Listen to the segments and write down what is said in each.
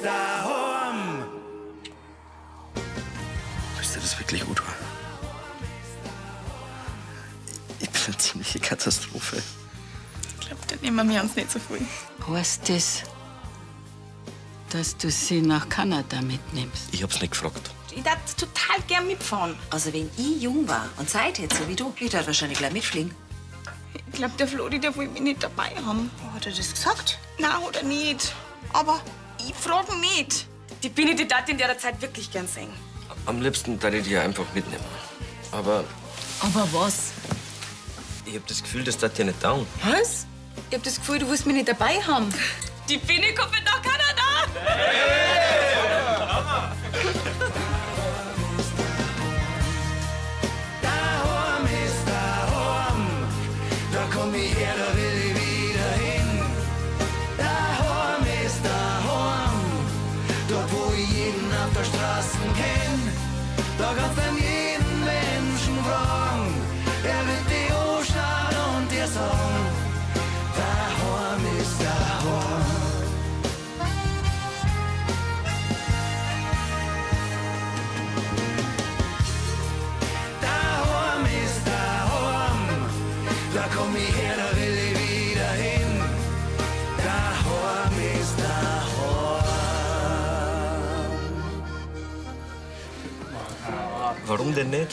ist daheim. Willst du das wirklich gut? Ich bin eine ziemliche Katastrophe. Ich glaube, da nehmen wir uns nicht so viel. Heißt das, dass du sie nach Kanada mitnimmst? Ich hab's nicht gefragt. Ich darf total gern mitfahren. Also wenn ich jung war und Zeit hätte, so wie du, ich würde wahrscheinlich gleich mitfliegen. Ich glaube, der Flori, der will mich nicht dabei haben. Hat er das gesagt? Nein, oder nicht. Aber ich frage nicht. Die Biene, die darf in der Zeit wirklich gern sehen. Am liebsten würde ich dich ja einfach mitnehmen. Aber Aber was? ich hab das Gefühl, das tat dir nicht taugen. Was? Ich hab das Gefühl, du willst mich nicht dabei haben. Die Biene kommt mit nach Kanada. Daheim ist daheim. Da komm ich her, da will ich wieder hin. Daheim ist daheim. Dort, wo ich jeden auf der Straße kenn. Da kannst du jeden Menschen fragen. Er wird dich anschauen und dir sagen: Daheim ist daheim. Daheim ist daheim. Da komm ich her, da will ich wieder hin. Daheim ist daheim. Warum denn nicht?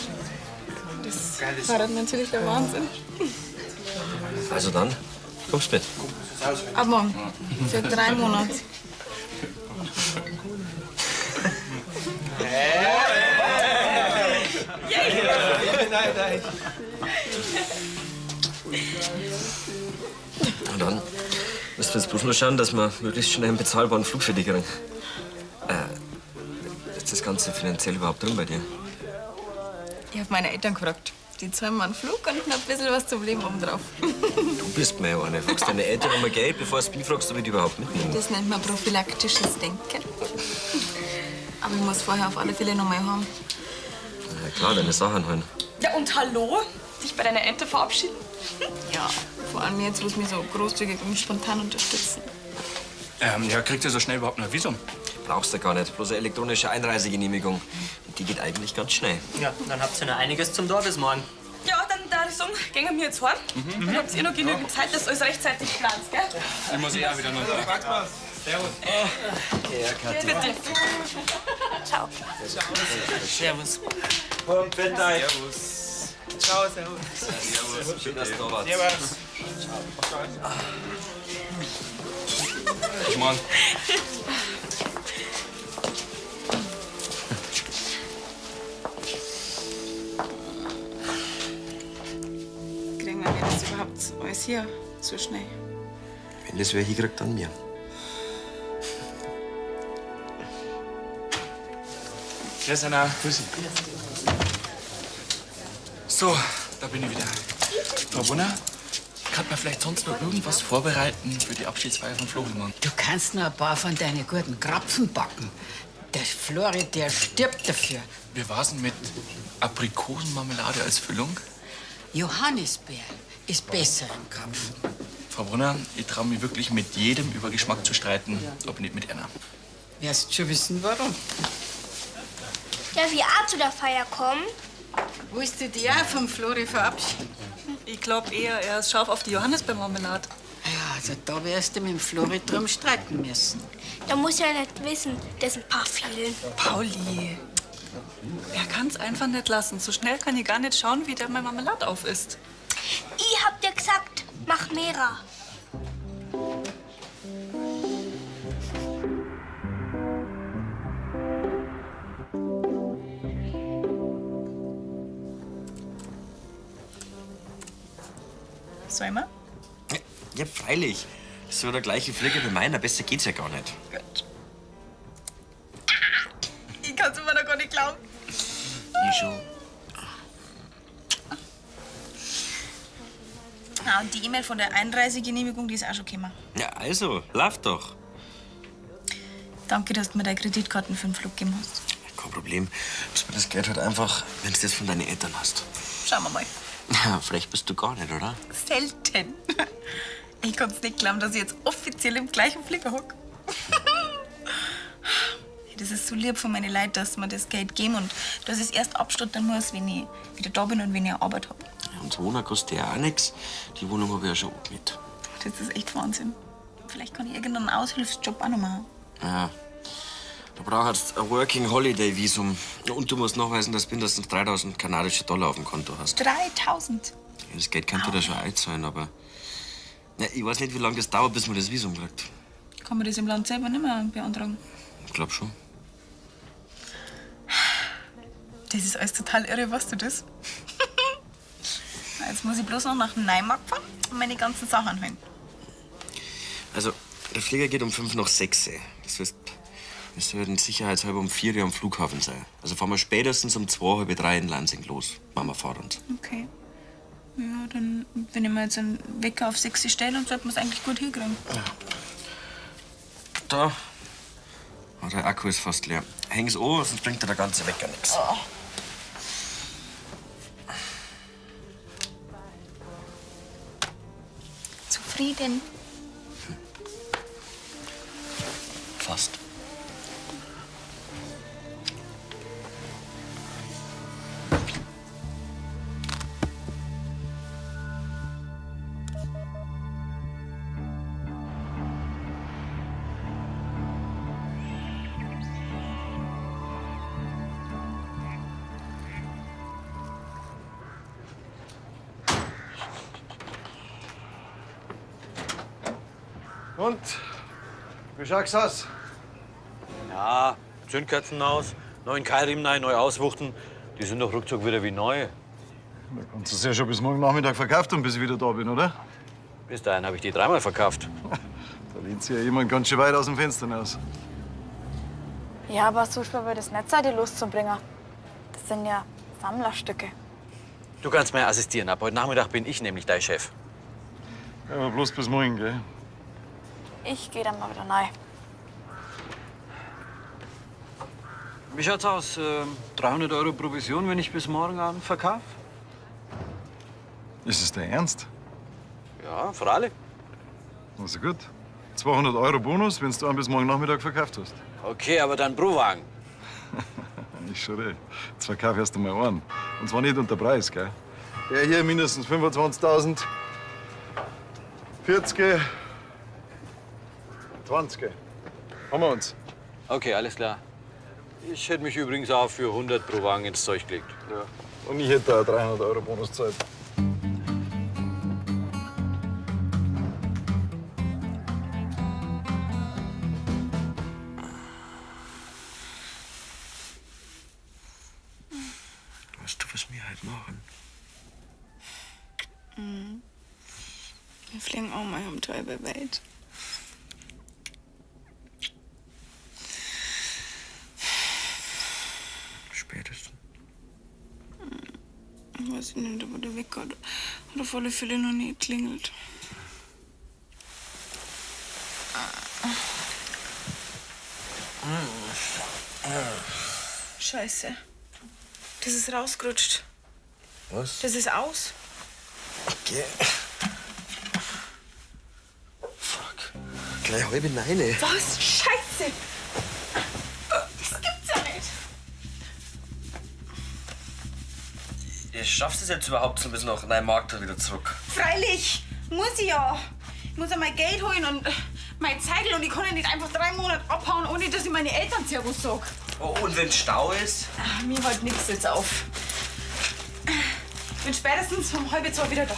Das war dann natürlich der Wahnsinn. Also dann, kommst mit. Ab morgen. Für 3 Monate. Nein, nein. Und dann müssen wir jetzt bloß nur schauen, dass wir möglichst schnell einen bezahlbaren Flug für dich kriegen. Ist das Ganze finanziell überhaupt drin bei dir? Ich hab meine Eltern gefragt. Die zahlen mir einen Flug und noch ein bisschen was zum Leben obendrauf. Du bist mir ja eine. Fragst deine Eltern um Geld, bevor du mich fragst, ob ich dich überhaupt mitnehme. Das nennt man prophylaktisches Denken. Aber ich muss vorher auf alle Fälle noch mal haben. Na klar, deine Sachen holen. Ja, und hallo? Dich bei deiner Ente verabschieden? Ja, vor allem jetzt, wo sie mich so großzügig und spontan unterstützen. Ja, kriegt ihr so schnell überhaupt noch ein Visum? Brauchst du gar nicht. Bloß eine elektronische Einreisegenehmigung. Und die geht eigentlich ganz schnell. Ja, dann habt ihr noch einiges zum Dorf bis morgen. Ja, dann darf ich sagen, gehen wir jetzt heim. Dann habt ihr noch genügend Zeit, dass ihr alles rechtzeitig plant, gell? Ich muss eh auch wieder noch. Servus. Bitte. Ciao. Servus. Und Servus. Ciao, servus. Servus. Schön, dass du da warst. Servus. Bis morgen. Kriegen wir das überhaupt alles hier so schnell? Wenn das wer hinkriegt, dann mir. Grüß Anna. Grüß dich. So, da bin ich wieder. Frau Brunner, kann man vielleicht sonst noch irgendwas vorbereiten für die Abschiedsfeier von Flori morgen? Du kannst noch ein paar von deinen guten Krapfen backen. Der Flori, der stirbt dafür. Wie war's denn mit Aprikosenmarmelade als Füllung? Johannisbeer ist besser im Krapfen. Frau Brunner, ich traue mich wirklich mit jedem über Geschmack zu streiten, aber nicht mit einer. Wirst schon wissen, warum. Darf ich auch zu der Feier kommen? Willst du dich auch vom Flori verabschieden? Ich glaube eher, er ist scharf auf die Johannisbeermarmelade. Ja, also da wirst du mit dem Flori drum streiten müssen. Da muss ja nicht wissen, dass ein paar fehlen. Pauli, er kann's einfach nicht lassen. So schnell kann ich gar nicht schauen, wie der meine Marmelade auf ist. Ich hab dir gesagt, mach mehrer. Soll ich mal? Ja, freilich. Das ist ja der gleiche Flieger wie meiner. Besser geht's ja gar nicht. Gut. Ich kann's immer noch gar nicht glauben. Ich schon. Ah, und die E-Mail von der Einreisegenehmigung, die ist auch schon gekommen. Ja, also, lauf doch. Danke, dass du mir deine Kreditkarten für den Flug gegeben hast. Kein Problem. Gibst mir das Geld halt einfach, wenn du das von deinen Eltern hast. Schauen wir mal. Ja, frech bist du gar nicht, oder? Selten. Ich kann's nicht glauben, dass ich jetzt offiziell im gleichen Flieger hock. Das ist so lieb von meinen Leuten, dass mir das Geld geben und dass ich es erst abstottern muss, wenn ich wieder da bin und wenn ich eine Arbeit hab. Ja, und Wohnen kostet ja auch nichts. Die Wohnung habe ich ja schon angemietet. Das ist echt Wahnsinn. Vielleicht kann ich irgendeinen Aushilfsjob auch noch machen. Ja. Da brauchst du ein Working Holiday Visum. Und du musst nachweisen, dass du mindestens 3000 kanadische Dollar auf dem Konto hast. 3000? Ja, das Geld könnte da schon einzahlen, aber. Na, ich weiß nicht, wie lange das dauert, bis man das Visum kriegt. Kann man das im Land selber nicht mehr beantragen? Ich glaub schon. Das ist alles total irre, weißt du das? Jetzt muss ich bloß noch nach Neumarkt fahren und meine ganzen Sachen holen. Also, der Flieger geht um 6:05. Das heißt, wir sollten sicherheitshalber um 4 Uhr am Flughafen sein. Also fahren wir spätestens um 2:30 in Lansing los. Mama fährt uns. Okay. Ja, dann, wenn ich mir jetzt einen Wecker auf 6 stelle, dann sollte man es eigentlich gut hinkriegen. Da. Oh, der Akku ist fast leer. Häng's an, sonst bringt dir der ganze Wecker nichts. Oh. Zufrieden. Fast. Und? Wie schaut's aus? Ja, Zündkerzen aus, neuen Keilriemen rein, neu auswuchten. Die sind doch ruckzuck wieder wie neu. Da kannst du es ja schon bis morgen Nachmittag verkauft haben, bis ich wieder da bin, oder? Bis dahin habe ich die dreimal verkauft. Da lehnt sich ja jemand ganz schön weit aus dem Fenster raus. Ja, aber so schwer wird es nicht sein, die loszubringen. Das sind ja Sammlerstücke. Du kannst mir assistieren. Ab heute Nachmittag bin ich nämlich dein Chef. Ja, aber bloß bis morgen, gell? Ich gehe dann mal wieder rein. Wie schaut's aus? 300 Euro Provision, wenn ich bis morgen Abend verkaufe? Ist es dein Ernst? Ja, freilich. Also gut. 200 Euro Bonus, wenn du einen bis morgen Nachmittag verkauft hast. Okay, aber dann pro Wagen. Ich schon recht. Jetzt verkauf erst einmal einen. Und zwar nicht unter Preis, gell? Der hier mindestens 25.000. 40. 20. Haben wir uns. Okay, alles klar. Ich hätte mich übrigens auch für 100 pro Wagen ins Zeug gelegt. Ja. Und ich hätte da 300 Euro Bonus gezahlt. Weißt du, was wir halt machen? Mhm. Wir fliegen auch mal um die halbe Welt. Spätestens. Ich weiß nicht, aber der Wecker hat auf alle Fälle noch nie geklingelt. Scheiße. Das ist rausgerutscht. Was? Das ist aus. Okay. Fuck. Gleich 8:30. Was? Scheiße! Das gibt's ja nicht. Schaffst du es jetzt überhaupt so bis nach Neumarkt wieder zurück? Freilich, muss ich ja. Ich muss ja mein Geld holen und mein Zeigel und ich kann ja nicht einfach 3 Monate abhauen, ohne dass ich meine Eltern Servus sag. Oh, und wenn Stau ist? Ach, mir halt nix jetzt auf. Ich bin spätestens um 1:30 wieder da.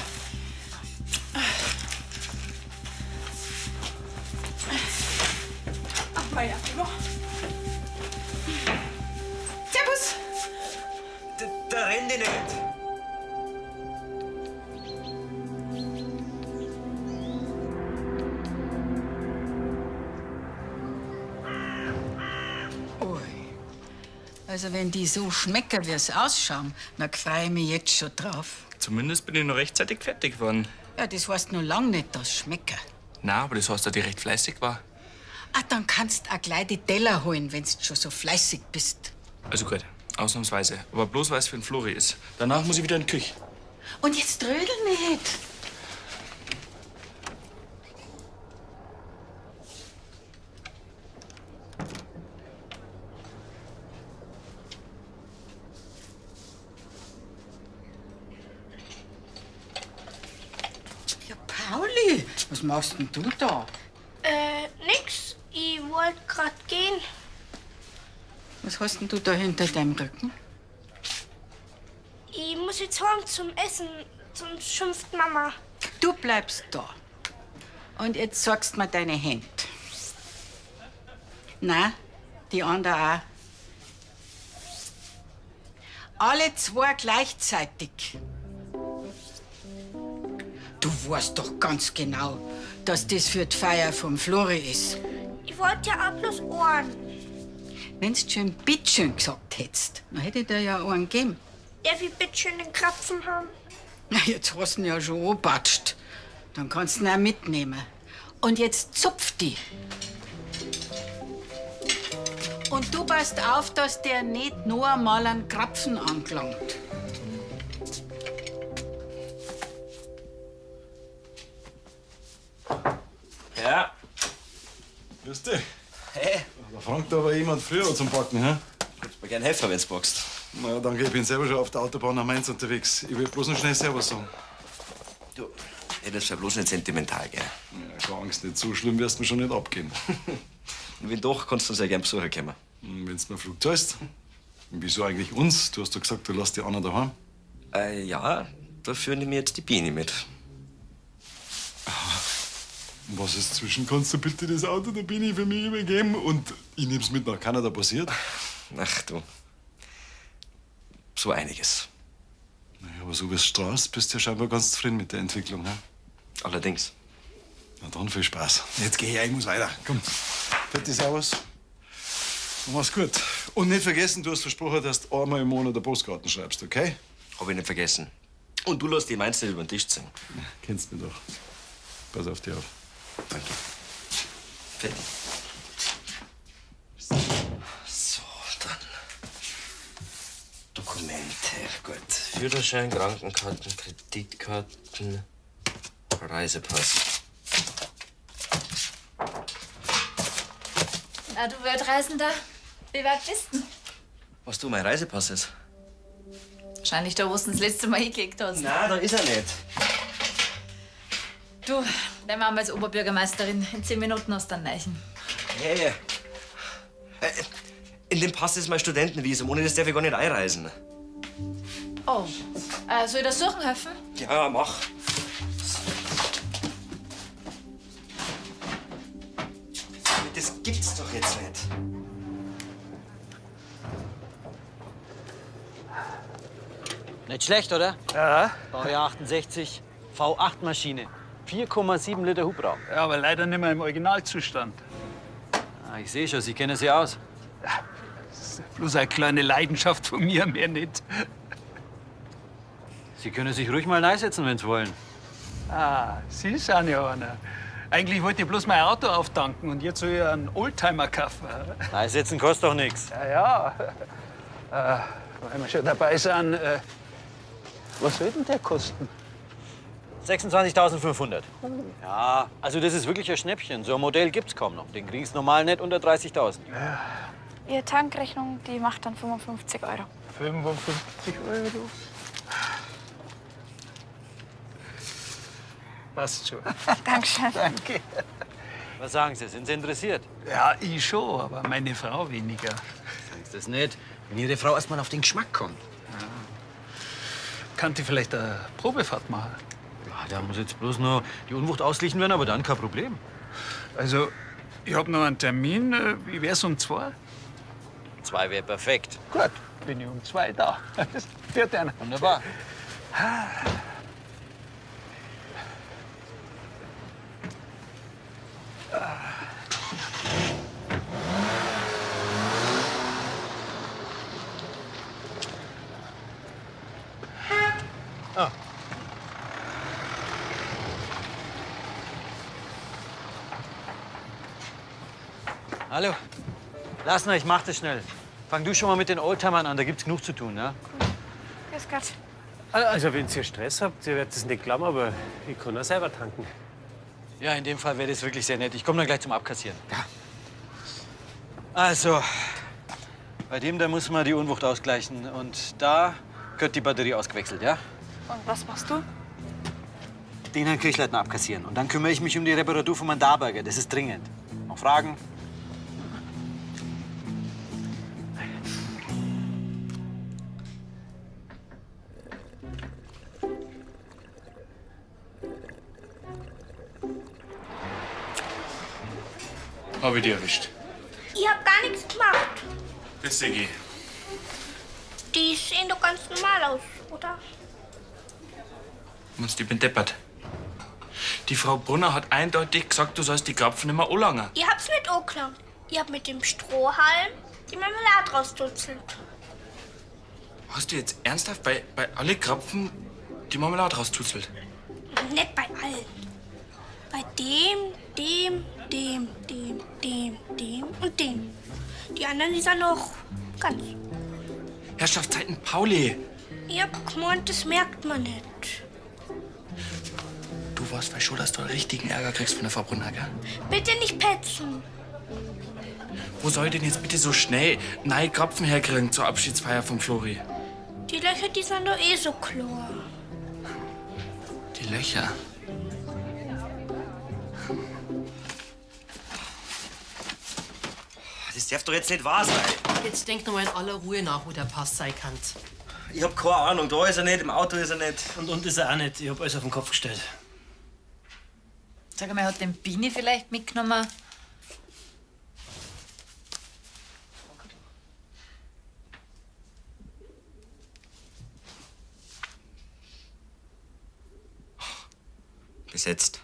Ach, Maja, Servus! Da renn ich nicht! Ui. Also wenn die so schmecken, wie sie ausschauen, dann freu ich mich jetzt schon drauf. Zumindest bin ich noch rechtzeitig fertig geworden. Ja, das heißt noch lang nicht, dass schmecken. Na, aber das heißt, dass ich recht fleißig war. Ah, dann kannst du auch gleich die Teller holen, wenn du schon so fleißig bist. Also gut, ausnahmsweise. Aber bloß, weil es für den Flori ist. Danach muss ich wieder in die Küche. Und jetzt trödel nicht. Was machst denn du da? Nix. Ich wollte grad gehen. Was hast denn du da hinter deinem Rücken? Ich muss jetzt heim zum Essen, sonst schimpft Mama. Du bleibst da. Und jetzt zeigst mir deine Hände. Na, die anderen auch. Alle zwei gleichzeitig. Du weißt doch ganz genau, dass das für die Feier vom Flori ist. Ich wollte ja auch bloß Ohren. Wenn's schon bitteschön gesagt hättest, dann hätte ich dir ja einen gegeben. Darf ich bitte schön den Krapfen haben? Na, jetzt hast du ihn ja schon angepatscht. Dann kannst du ihn auch mitnehmen. Und jetzt zupf die. Und du passt auf, dass der nicht noch einmal einen Krapfen angelangt. Ja. Grüß dich. Hey. Da fragt aber jemand früher zum Backen, hä? Kannst mir gern helfen, wenn's magst. Na ja, danke, ich bin selber schon auf der Autobahn nach Mainz unterwegs. Ich will bloß noch schnell Servus sagen. Du, ey, das ist ja bloß nicht sentimental, gell? Ja, keine Angst, nicht so schlimm wirst du mir schon nicht abgehen. Und wenn doch, kannst du uns ja gern besuchen kommen. Wenn's mir Flug zahlst. Und wieso eigentlich uns? Du hast doch gesagt, du lässt die anderen daheim. Ja, dafür nehme ich jetzt die Biene mit. Und was ist zwischen? Kannst du bitte das Auto der Biene für mich übergeben? Und ich nehm's mit nach Kanada passiert? Ach du. So einiges. Naja, aber so wie es strahlst, bist du ja scheinbar ganz zufrieden mit der Entwicklung, hä? Allerdings. Na dann, viel Spaß. Jetzt geh ich, ich muss weiter. Komm. Bitte, Servus. Und mach's gut. Und nicht vergessen, du hast versprochen, dass du einmal im Monat eine Postkarten schreibst, okay? Hab ich nicht vergessen. Und du lässt die Mainz nicht über den Tisch ziehen. Kennst mich doch. Pass auf dich auf. Danke. Fertig. So, dann. Dokumente. Gut. Führerschein, Krankenkarten, Kreditkarten, Reisepass. Na, du Weltreisender, wie weit bist du? Was du, mein Reisepass ist? Wahrscheinlich da, wo du das letzte Mal hingelegt hast. Na, da ist er nicht. Du, deine Mama ist Oberbürgermeisterin. In 10 Minuten hast du einen Neichen. Hey. In dem Pass ist mein Studentenvisum. Ohne das darf ich gar nicht einreisen. Oh, soll ich da suchen helfen? Ja, mach. Das gibt's doch jetzt nicht. Nicht schlecht, oder? Ja. Baujahr 68, V8-Maschine, 4,7 Liter Hubraum. Ja, aber leider nicht mehr im Originalzustand. Ah, ich sehe schon, Sie kennen sich aus. Das ist bloß eine kleine Leidenschaft von mir, mehr nicht. Sie können sich ruhig mal reinsetzen, wenn Sie wollen. Ah, Sie sind ja einer. Eigentlich wollte ich bloß mein Auto auftanken und jetzt soll ich einen Oldtimer kaufen. Reinsetzen kostet doch nichts. Ja, ja. Weil wir schon dabei sind, was soll denn der kosten? 26.500. Ja, also das ist wirklich ein Schnäppchen. So ein Modell gibt's kaum noch. Den kriegst du normal nicht unter 30.000. Ihre Tankrechnung, die macht dann 55 Euro. 55 Euro? Passt schon. Dankeschön. Danke. Was sagen Sie? Sind Sie interessiert? Ja, ich schon, aber meine Frau weniger. Sagen Sie das nicht. Wenn Ihre Frau erst mal auf den Geschmack kommt. Ja. Kann die vielleicht eine Probefahrt machen? Ja, da muss jetzt bloß nur die Unwucht ausglichen werden, aber dann kein Problem. Also, ich hab noch einen Termin. Wie wär's um 2? 2 wäre perfekt. Gut, bin ich um 2 da. Viert einer. Wunderbar. Ah. Hallo. Lassner, ich mach das schnell. Fang du schon mal mit den Oldtimern an, da gibt's genug zu tun, ne? Grüß Gott. Also, wenn ihr Stress habt, ihr werdet es nicht glauben, aber ich kann auch selber tanken. Ja, in dem Fall wäre das wirklich sehr nett. Ich komme dann gleich zum Abkassieren. Ja. Also, bei dem da muss man die Unwucht ausgleichen. Und da gehört die Batterie ausgewechselt, ja? Und was machst du? Den Herrn Kirchleitner abkassieren. Und dann kümmere ich mich um die Reparatur von meinem Darberger. Das ist dringend. Noch Fragen? Hab ich dich erwischt. Ich hab gar nichts gemacht. Das seh ich. Die sehen doch ganz normal aus, oder? Meinst du, ich bin deppert? Die Frau Brunner hat eindeutig gesagt, du sollst die Krapfen nicht mehr anlangen. Ich hab's nicht angelangt. Ich hab mit dem Strohhalm die Marmelade raustutzelt. Hast du jetzt ernsthaft bei alle Krapfen die Marmelade raustuzelt? Nicht bei allen. Bei dem, dem, dem, dem, dem, dem und dem. Die anderen, die sind noch ganz. Herrschaftszeiten, Pauli! Ich hab gemeint, das merkt man nicht. Du weißt schon, dass du einen richtigen Ärger kriegst von der Frau Brunner, gell? Bitte nicht petzen. Wo soll ich denn jetzt bitte so schnell neue Krapfen herkriegen zur Abschiedsfeier vom Flori? Die Löcher, die sind doch eh so klar. Die Löcher. Das darf doch jetzt nicht wahr sein. Jetzt denk noch mal in aller Ruhe nach, wo der Pass sein kann. Ich hab keine Ahnung, da ist er nicht, im Auto ist er nicht. Und unten ist er auch nicht. Ich hab alles auf den Kopf gestellt. Sag mal, hat den Bini vielleicht mitgenommen? Besetzt.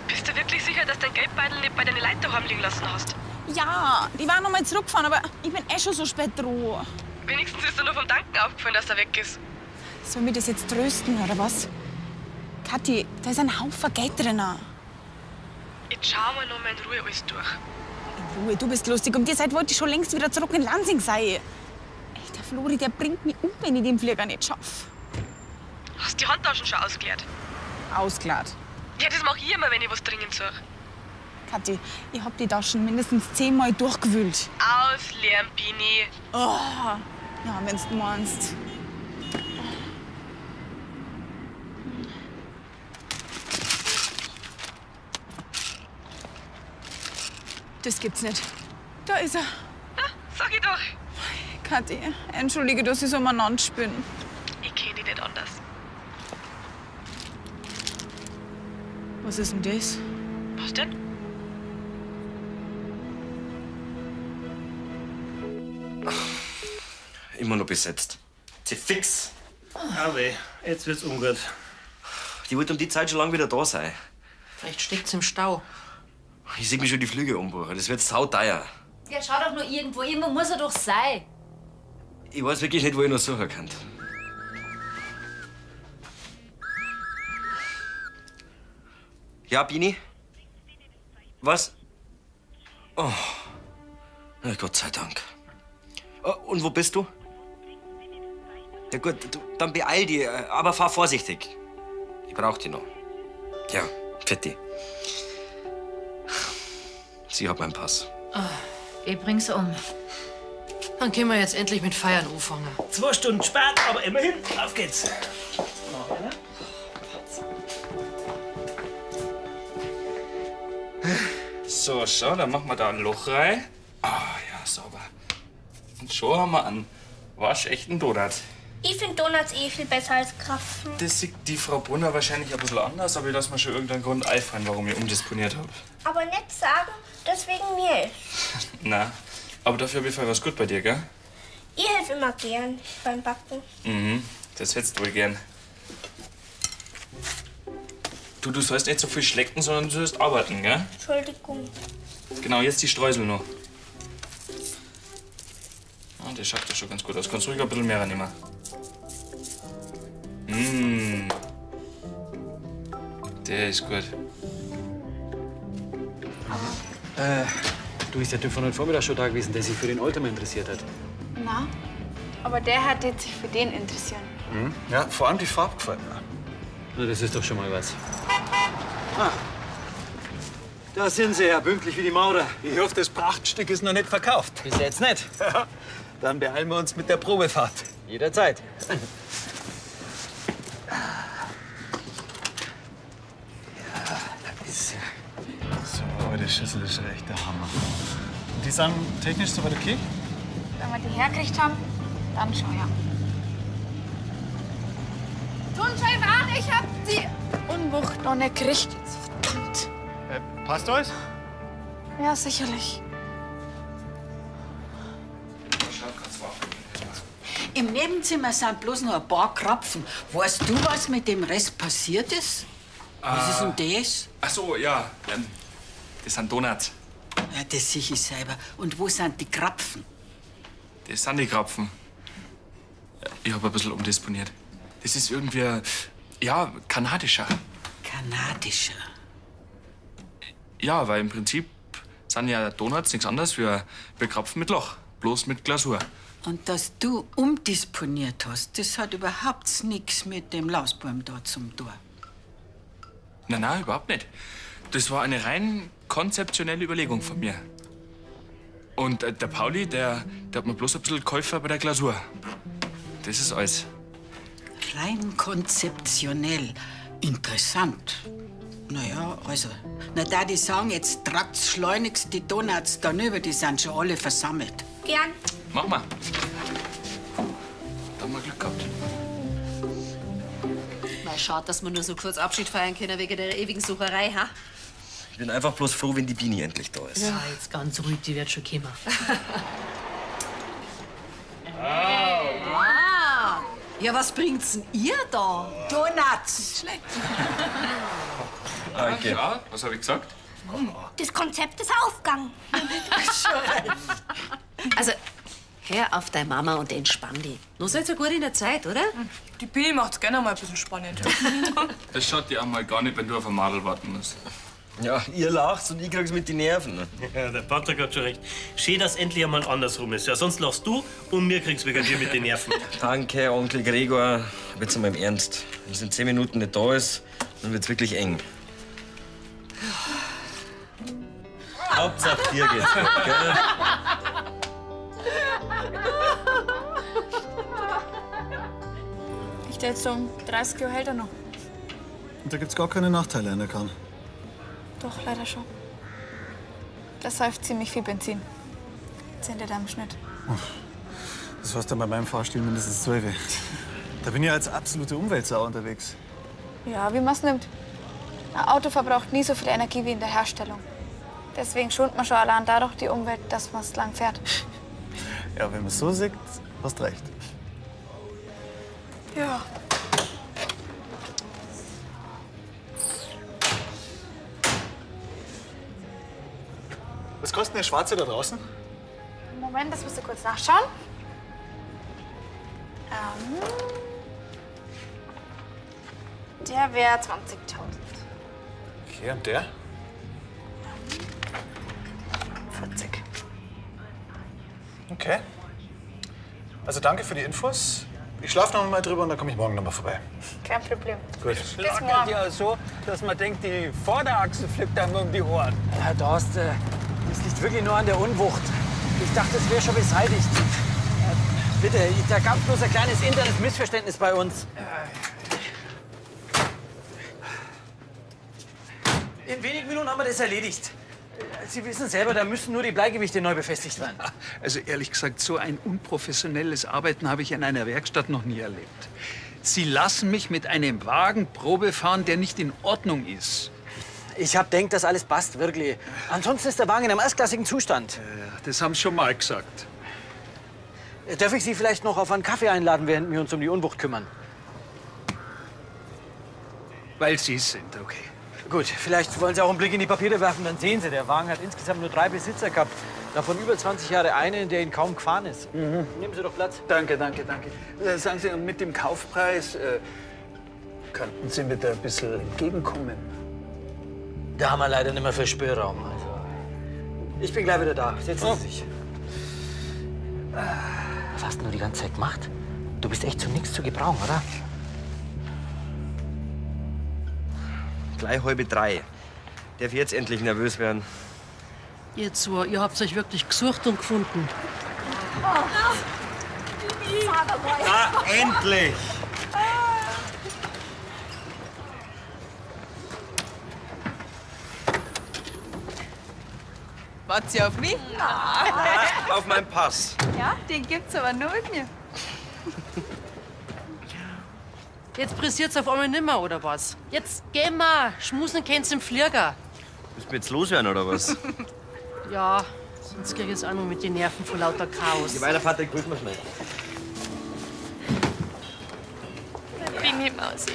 Bist du wirklich sicher, dass dein Geldbeutel nicht bei deinen Leuten daheim liegen lassen hast? Ja, die waren noch mal zurückgefahren, aber ich bin eh schon so spät dran. Wenigstens ist dir nur vom Danken aufgefallen, dass er weg ist. Soll mich das jetzt trösten, oder was? Kathi, da ist ein Haufen Geld drin. Jetzt schauen wir noch mal in Ruhe alles durch. In Ruhe, du bist lustig. Um die Zeit wollte ich schon längst wieder zurück in Lansing sein. Ey, der Flori, der bringt mich um, wenn ich den Flieger nicht schaff. Hast die Handtaschen schon ausgeleert? Ausgeladen. Ja, das mache ich immer, wenn ich was dringend suche. Kathi, ich hab die Taschen mindestens 10-mal durchgewühlt. Ausleeren, Bini. Oh, ja, wenn's du meinst. Das gibt's nicht. Da ist er. Sag ich doch. Kathi, entschuldige, dass ich so umeinander bin. Ich kenn dich nicht anders. Was ist denn das? Was denn? Immer noch besetzt. Sie fix. Ah weh, jetzt wird's ungut. Die wollte um die Zeit schon lange wieder da sein. Vielleicht steckt's im Stau. Ich seh mir schon die Flüge umbuchen. Das wird sauteuer. Ja, schau doch nur irgendwo. Irgendwo muss er doch sein. Ich weiß wirklich nicht, wo ich noch suchen kann. Ja, Bini? Was? Oh. Na, Gott sei Dank. Oh, und wo bist du? Ja gut, du, dann beeil dich, aber fahr vorsichtig. Ich brauch dich noch. Ja, Fetti. Sie hat meinen Pass. Ich bring's um. Dann können wir jetzt endlich mit Feiern anfangen. 2 Stunden spät, aber immerhin, auf geht's. So, schau, dann machen wir da ein Loch rein. Ah, ja, sauber. Und schon haben wir einen waschechten Donut. Ich find Donuts eh viel besser als Krapfen. Das sieht die Frau Brunner wahrscheinlich ein bisschen anders, aber ich lasse mir schon irgendeinen Grund einfallen, warum ich umdisponiert habe. Aber nicht sagen, dass wegen mir ist. Na, aber dafür hab ich voll was gut bei dir, gell? Ich helfe immer gern beim Backen. Mhm, das hättest du wohl gern. Du sollst nicht so viel schlecken, sondern du sollst arbeiten, gell? Entschuldigung. Genau, jetzt die Streusel noch. Ah, der schaut ja schon ganz gut aus. Kannst ruhig ein bisschen mehr nehmen. Mmh. Der ist gut. Du bist der Typ von heute Vormittag schon da gewesen, der sich für den Oldtimer interessiert hat. Na, aber der hat jetzt sich für den interessieren. Mhm. Ja, vor allem die Farbe gefällt mir. Na, das ist doch schon mal was. Ah. Da sind sie ja, pünktlich wie die Maurer. Ich hoffe, das Prachtstück ist noch nicht verkauft. Bis jetzt nicht. Dann beeilen wir uns mit der Probefahrt. Jederzeit. Schüssel ist schon echt der Hammer. Und die sind technisch soweit okay? Wenn wir die hergekriegt haben, dann schau ja. Tuncay, warte, ich hab die Unwucht noch nicht gekriegt. Verdammt. Passt alles? Ja, sicherlich. Im Nebenzimmer sind bloß noch ein paar Krapfen. Weißt du, was mit dem Rest passiert ist? Was ist denn das? Ach so, ja. Das sind Donuts. Ja, das sehe ich selber. Und wo sind die Krapfen? Das sind die Krapfen. Ich habe ein bisschen umdisponiert. Das ist irgendwie, ja, kanadischer. Kanadischer? Ja, weil im Prinzip sind ja Donuts nichts anderes wie Krapfen mit Loch. Bloß mit Glasur. Und dass du umdisponiert hast, das hat überhaupt nichts mit dem Lausbaum da zum Tor. Nein, nein, überhaupt nicht. Das war eine rein konzeptionelle Überlegung von mir. Und der Pauli, der hat mir bloß ein bisschen geholfen bei der Glasur. Das ist alles. Rein konzeptionell. Interessant. Na ja, also. Na, da die sagen, jetzt tragt's schleunigst die Donuts da rüber, die sind schon alle versammelt. Gern. Mach mal. Da haben wir Glück gehabt. Mal schade, dass wir nur so kurz Abschied feiern können wegen der ewigen Sucherei, ha? Ich bin einfach bloß froh, wenn die Bini endlich da ist. Ja, jetzt ganz ruhig, die wird schon kommen. Ah. Ja, was bringt's denn ihr da? Donuts! Schlecht. Danke. Ja, was habe ich gesagt? Das Konzept ist aufgegangen. Also, hör auf deine Mama und entspann dich. Nur seid ihr gut in der Zeit, oder? Die Pini macht's gerne mal ein bisschen spannend. Das schaut dir einmal gar nicht, wenn du auf ein Madel warten musst. Ja, ihr lacht und ich krieg's mit den Nerven. Ja, der Patrick hat schon recht. Schön, dass endlich einmal andersrum ist. Ja, sonst lachst du und mir kriegst wegen dir mit den Nerven. Danke, Onkel Gregor. Aber jetzt einmal im Ernst. Wenn es in 10 Minuten nicht da ist, dann wird's wirklich eng. Hauptsache dir geht's gut, gell? Ich tät so um 30 Kilo hält er noch. Und da gibt's gar keine Nachteile an der Kahn. Doch, leider schon. Das säuft ziemlich viel Benzin. 10 Liter im Schnitt. Das war's dann bei meinem Fahrstil mindestens 12. Da bin ich als absolute Umweltsau unterwegs. Ja, wie man's nimmt. Ein Auto verbraucht nie so viel Energie wie in der Herstellung. Deswegen schont man schon allein dadurch die Umwelt, dass man's lang fährt. Ja, wenn man so sieht, hast recht. Ja. Was kostet denn der Schwarze da draußen? Moment, das musst du kurz nachschauen. Der wäre 20.000. Okay, und der? 40. Okay. Also danke für die Infos. Ich schlafe noch mal drüber und dann komme ich morgen noch mal vorbei. Kein Problem. Gut. Bis morgen. ja so, dass man denkt, die Vorderachse fliegt einem um die Ohren. Herr Dorst, das liegt wirklich nur an der Unwucht. Ich dachte, es wäre schon beseitigt. Bitte, da gab es bloß ein kleines internes Missverständnis bei uns. In wenigen Minuten haben wir das erledigt. Sie wissen selber, da müssen nur die Bleigewichte neu befestigt werden. Also ehrlich gesagt, so ein unprofessionelles Arbeiten habe ich in einer Werkstatt noch nie erlebt. Sie lassen mich mit einem Wagen Probe fahren, der nicht in Ordnung ist. Ich hab denkt, dass alles passt, wirklich. Ansonsten ist der Wagen in einem erstklassigen Zustand. Das haben Sie schon mal gesagt. Darf ich Sie vielleicht noch auf einen Kaffee einladen, während wir uns um die Unwucht kümmern? Weil Sie es sind, okay. Gut, vielleicht wollen Sie auch einen Blick in die Papiere werfen, dann sehen Sie, der Wagen hat insgesamt nur 3 Besitzer gehabt. Davon über 20 Jahre einen, der ihn kaum gefahren ist. Nehmen Sie doch Platz. Danke, danke, danke. Sagen Sie, und mit dem Kaufpreis könnten Sie mir da ein bisschen entgegenkommen? Da haben wir leider nicht mehr viel Spielraum. Also. Ich bin gleich wieder da. Setzen Sie sich. Was hast denn du die ganze Zeit gemacht? Du bist echt zu nichts zu gebrauchen, oder? Gleich 2:30. Darf ich jetzt endlich nervös werden? Ihr zwei, ihr habt euch wirklich gesucht und gefunden. Na, endlich! Wart ihr auf mich? Auf meinen Pass. Ja, den gibt's aber nur mit mir. Jetzt pressiert's auf einmal nimmer, oder was? Jetzt geh mal, schmusen kennst im Flieger. Müssen wir jetzt loswerden, oder was? Ja, sonst krieg ich's auch noch mit den Nerven vor lauter Chaos. Geh weiter, Patrick, grüß mal schnell. Bin ich Mausi.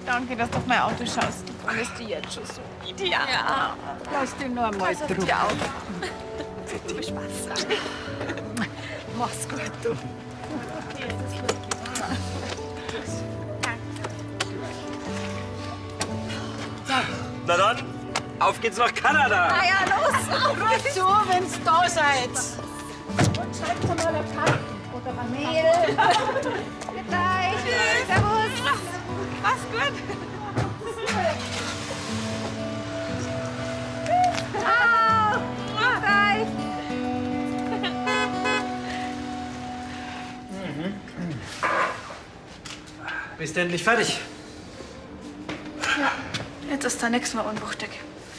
Danke, dass du auf mein Auto schaust. Du findest die jetzt schon so ideal. Ja. Lass dich nur einmal Pass auf drücken. dich auf. Viel Spaß. Mach's gut, du. Na dann, auf geht's nach Kanada. Na ja, los! Ruft zu, wenn's da seid. Und schreibt mal eine Karte oder eine Mail. Bis gleich. Servus. Mach's gut. Ciao. Bis gleich. Bist du endlich fertig? Ja, jetzt ist da nichts mehr unwuchtig.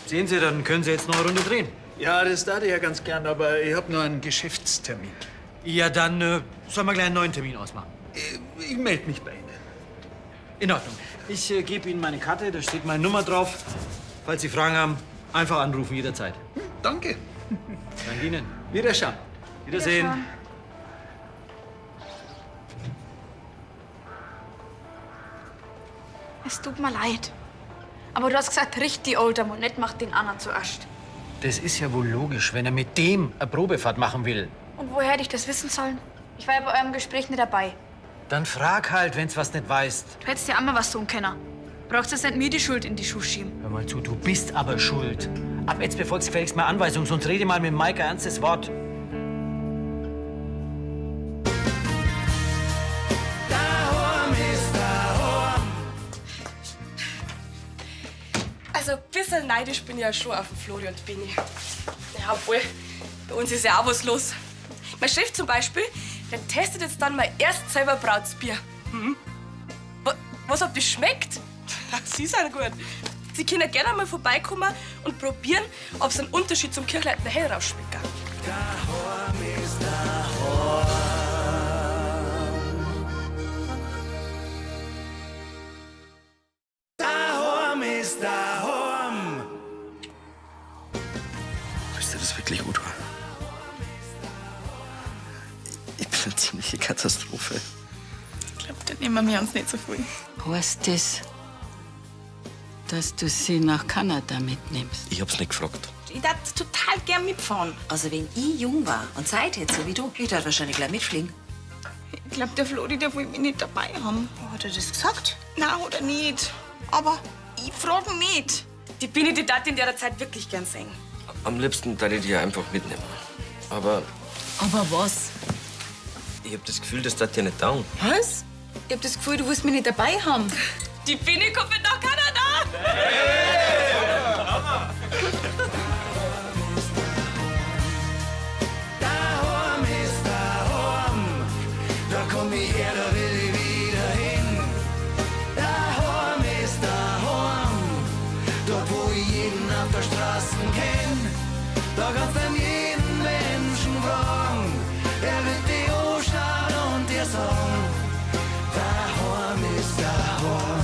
Sehen Sie, dann können Sie jetzt noch eine Runde drehen. Ja, das darf ich ja ganz gern, aber ich habe nur einen Geschäftstermin. Ja, dann sollen wir gleich einen neuen Termin ausmachen. Ich melde mich bei Ihnen. In Ordnung. Ich gebe Ihnen meine Karte, da steht meine Nummer drauf. Falls Sie Fragen haben, einfach anrufen jederzeit. Danke. Danke Ihnen. Wiederschauen. Wiedersehen. Wiederschauen. Es tut mir leid. Aber du hast gesagt, richt die Oldtimer und nicht mach den anderen zuerst. Das ist ja wohl logisch, wenn er mit dem eine Probefahrt machen will. Und woher hätte ich das wissen sollen? Ich war ja bei eurem Gespräch nicht dabei. Dann frag halt, wenn's was nicht weißt. Du hättest ja einmal was tun können. Brauchst jetzt nicht mir die Schuld in die Schuhe schieben. Hör mal zu, du bist aber schuld. Ab jetzt befolgst du gefälligst meine Anweisung, sonst rede mal mit Mike ein ernstes Wort. Daheim ist daheim. Also ein bisschen neidisch bin ich ja schon auf den Flori und Bini. Ja, obwohl, bei uns ist ja auch was los. Mein Chef zum Beispiel, der testet jetzt dann mal erst selber brautes Bier. Mhm. Was, ob das schmeckt? Sie sind gut. Sie können gerne mal vorbeikommen und probieren, ob es einen Unterschied zum Kirchleitner Hell rausschmeckt. Daheim ist daheim. Daheim ist daheim. Bist du das wirklich, Udo? Ich bin eine ziemliche Katastrophe. Ich glaube, da nehmen wir uns nicht so viel. Heißt das, dass du sie nach Kanada mitnimmst? Ich hab's nicht gefragt. Ich darf total gern mitfahren. Also wenn ich jung war und Zeit hätte, so wie du, ich würde wahrscheinlich gleich mitfliegen. Ich glaube, der Flori, der will mich nicht dabei haben. Hat er das gesagt? Nein, hat er nicht. Aber ich frage nicht. Die Bini, die darf in der Zeit wirklich gern sehen. Am liebsten würde ich dich ja einfach mitnehmen. Aber Aber was? ich hab das Gefühl, das darf dir nicht taugen. Was? Ich hab das Gefühl, du willst mich nicht dabei haben. Die Bini kommt mit nach Kanada! Daheim ist daheim. Da komm ich her, da will ich wieder hin. Daheim ist daheim. Dort, wo ich jeden auf der Straße kenn. Da kannst du jeden Menschen fragen. Er wird dich anschauen und dir sagen: Daheim ist daheim.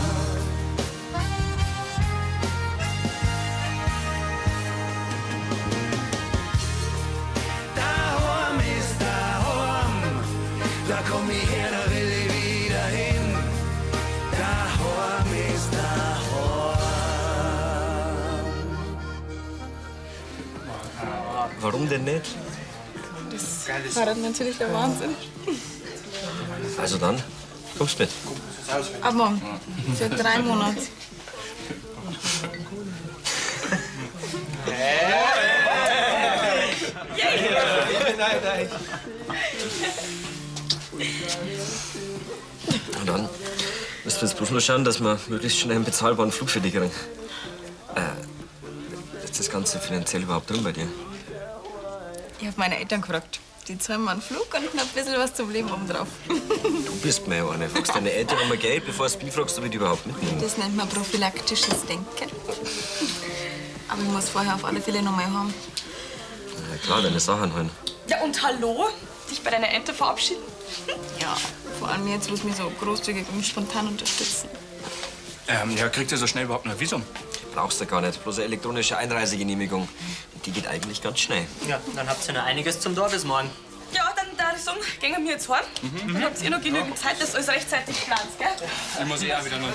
Daheim ist daheim. Da komm ich her, da will ich wieder hin. Daheim ist daheim. Warum denn nicht? Das war dann natürlich der Wahnsinn. Also dann, kommst mit. Ab morgen. Für 3 Monate. Nein, nein. Und dann müssen wir jetzt bloß nur schauen, dass wir möglichst schnell einen bezahlbaren Flug für dich kriegen. Ist das Ganze finanziell überhaupt drin bei dir? Ich hab meine Eltern gefragt. Die zahlen mir einen Flug und noch ein bisschen was zum Leben obendrauf. Du bist mir ja eine. Fragst deine Eltern um Geld, bevor du mich fragst, ob ich die überhaupt mitnehme. Das nennt man prophylaktisches Denken. Aber ich muss vorher auf alle Fälle noch mal heim. Na klar, deine Sachen holen. Ja, und hallo? Dich bei deiner Ente verabschieden? Ja, vor allem jetzt, wo sie mich so großzügig und spontan unterstützen. Ja, kriegt ihr so schnell überhaupt noch ein Visum? Brauchst du gar nicht. Bloß eine elektronische Einreisegenehmigung. Und die geht eigentlich ganz schnell. Ja, dann habt ihr noch einiges zum Dorf bis morgen. Ja, dann darf ich sagen, gehen wir jetzt heim. Dann habt ihr noch genügend Zeit, dass ihr alles rechtzeitig plant, gell? Ich muss eh auch wieder noch.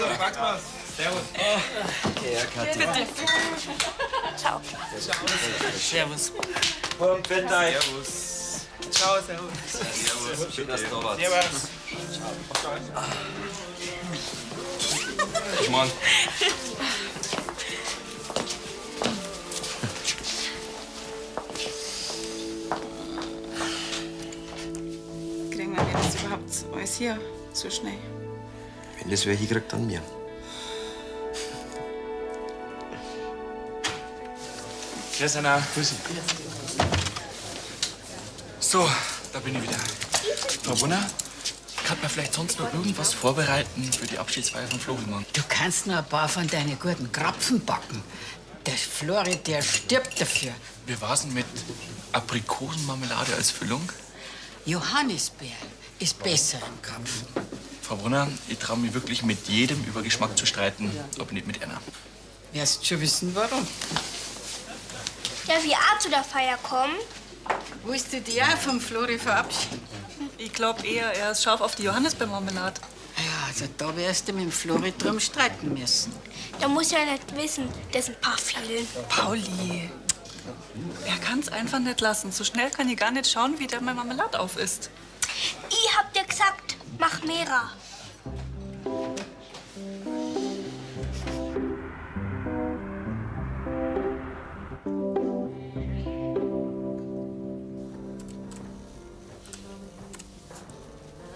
Servus. Ja, Kathi. Bitte. Ciao. Servus. Und Servus. Ciao, servus. Servus. Schön, dass du da warst. Servus. Bis morgen. Kriegen wir das überhaupt alles hier so schnell? Wenn das wer hinkriegt, dann mir. Grüß Anna. Grüß So, da bin ich wieder. Frau Brunner, kann man vielleicht sonst noch irgendwas vorbereiten für die Abschiedsfeier von Flori morgen? Du kannst noch ein paar von deinen guten Krapfen backen. Der Flori, der stirbt dafür. Wie war's denn mit Aprikosenmarmelade als Füllung? Johannisbeeren ist besser im Krapfen. Frau Brunner, ich traue mich wirklich mit jedem über Geschmack zu streiten, aber nicht mit einer. Wirst schon wissen, warum. Darf ich auch zu der Feier kommen? Willst du dich auch vom Flori verabschieden? Ich glaube eher, er ist scharf auf die Johannisbeermarmelade. Ja, also da wirst du mit dem Flori drum streiten müssen. Da muss ja nicht wissen, dass ein paar fehlen. Pauli, er kann's einfach nicht lassen. So schnell kann ich gar nicht schauen, wie der meine Marmelade auf isst. Ich hab dir gesagt, mach mehrer.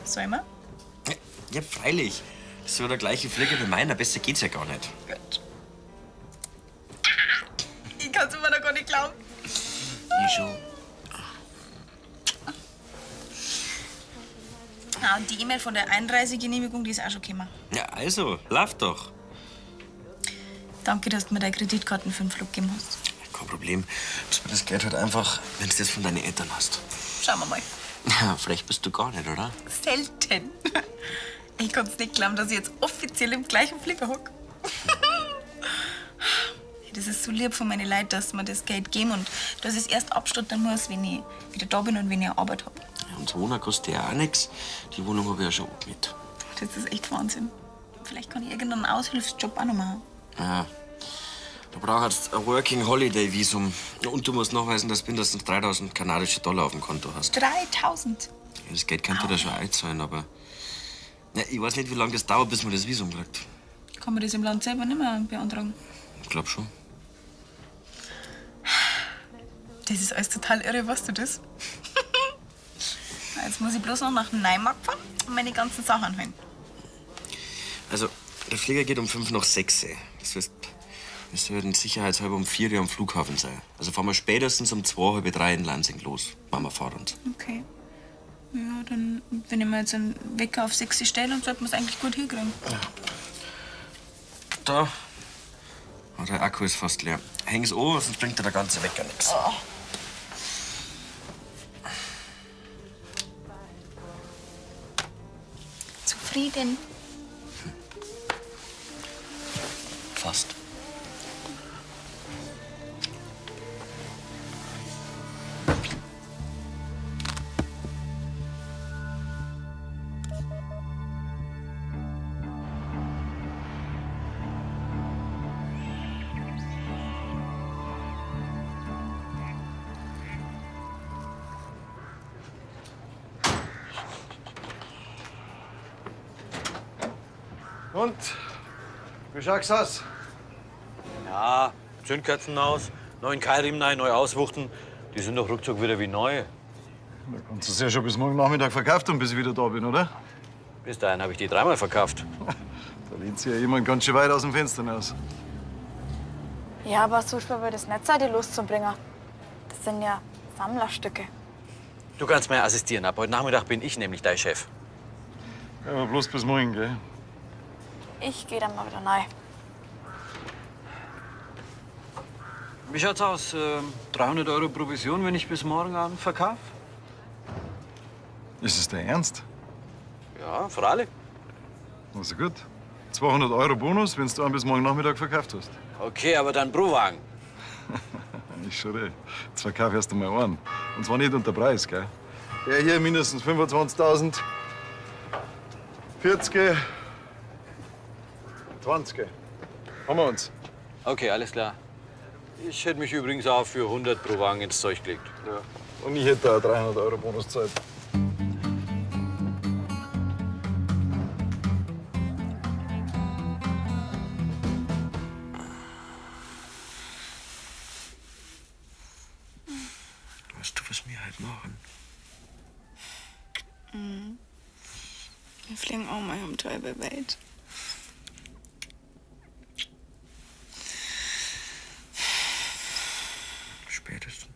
Soll man? Ja, freilich. Das ist ja der gleiche Flieger wie meiner. Besser geht's ja gar nicht. Ich kann's immer noch gar nicht glauben. Ich schon. Ah, und die E-Mail von der Einreisegenehmigung, die ist auch schon gekommen. Ja, also, lauf doch. Danke, dass du mir deine Kreditkarten für den Flug gegeben hast. Kein Problem. Gibst mir das Geld halt einfach, wenn du das von deinen Eltern hast. Schauen wir mal. Ja, frech bist du gar nicht, oder? Selten. Ich kann's nicht glauben, dass ich jetzt offiziell im gleichen Flieger hock. Das ist so lieb von meinen Leuten, dass sie mir das Geld geben und dass ich es erst abstottern muss, wenn ich wieder da bin und wenn ich eine Arbeit hab. Ja, und Wohner kostet ja auch nichts. Die Wohnung habe ich ja schon angemietet. Das ist echt Wahnsinn. Vielleicht kann ich irgendeinen Aushilfsjob auch noch machen. Ja. Du brauchst ein Working Holiday Visum. Und du musst nachweisen, dass du mindestens 3000 kanadische Dollar auf dem Konto hast. 3000? Ja, das Geld könnte da schon einzahlen, aber. Ja, ich weiß nicht, wie lange das dauert, bis man das Visum kriegt. Kann man das im Land selber nicht mehr beantragen? Ich glaub schon. Das ist alles total irre, weißt du das? Jetzt muss ich bloß noch nach Neumarkt fahren und meine ganzen Sachen holen. Also, der Flieger geht um 6:05. Das heißt, wir sollten sicherheitshalber um 4 Uhr am Flughafen sein. Also fahren wir spätestens um 2:30 in Lansing los. Mama fährt uns. Okay. Ja, dann, wenn ich mir jetzt einen Wecker auf 6 stelle, dann sollte man es eigentlich gut hinkriegen. Da. Oh, der Akku ist fast leer. Häng's an, sonst bringt dir der ganze Wecker nichts. Oh. Zufrieden. Fast. Und? Wie schaut's aus? Ja, Zündkerzen aus, neuen Keilriemen rein, neu auswuchten. Die sind doch ruckzuck wieder wie neu. Da kannst du es ja schon bis morgen Nachmittag verkauft haben, bis ich wieder da bin, oder? Bis dahin habe ich die dreimal verkauft. Da lehnt sich ja jemand ganz schön weit aus dem Fenster hinaus. Ja, aber so schwer wird es nicht sein, die loszubringen. Das sind ja Sammlerstücke. Du kannst mir assistieren. Ab heute Nachmittag bin ich nämlich dein Chef. Ja, aber bloß bis morgen, gell? Ich gehe dann mal wieder rein. Wie schaut's aus? 300 Euro Provision, wenn ich bis morgen Abend verkaufe? Ist es dein Ernst? Ja, freilich. Also gut. 200 Euro Bonus, wenn du einen bis morgen Nachmittag verkauft hast. Okay, aber dann pro Wagen. Ist schon recht. Jetzt verkauf erst einmal einen. Und zwar nicht unter Preis, gell? Der hier mindestens 25.000. 40. 20. Haben wir uns. Okay, alles klar. Ich hätte mich übrigens auch für 100 pro Wagen ins Zeug gelegt. Ja. Und ich hätte da 300 Euro Bonus gezahlt. Weißt du, was wir heute machen? Mhm. Wir fliegen auch mal um die halbe Welt. Spätestens.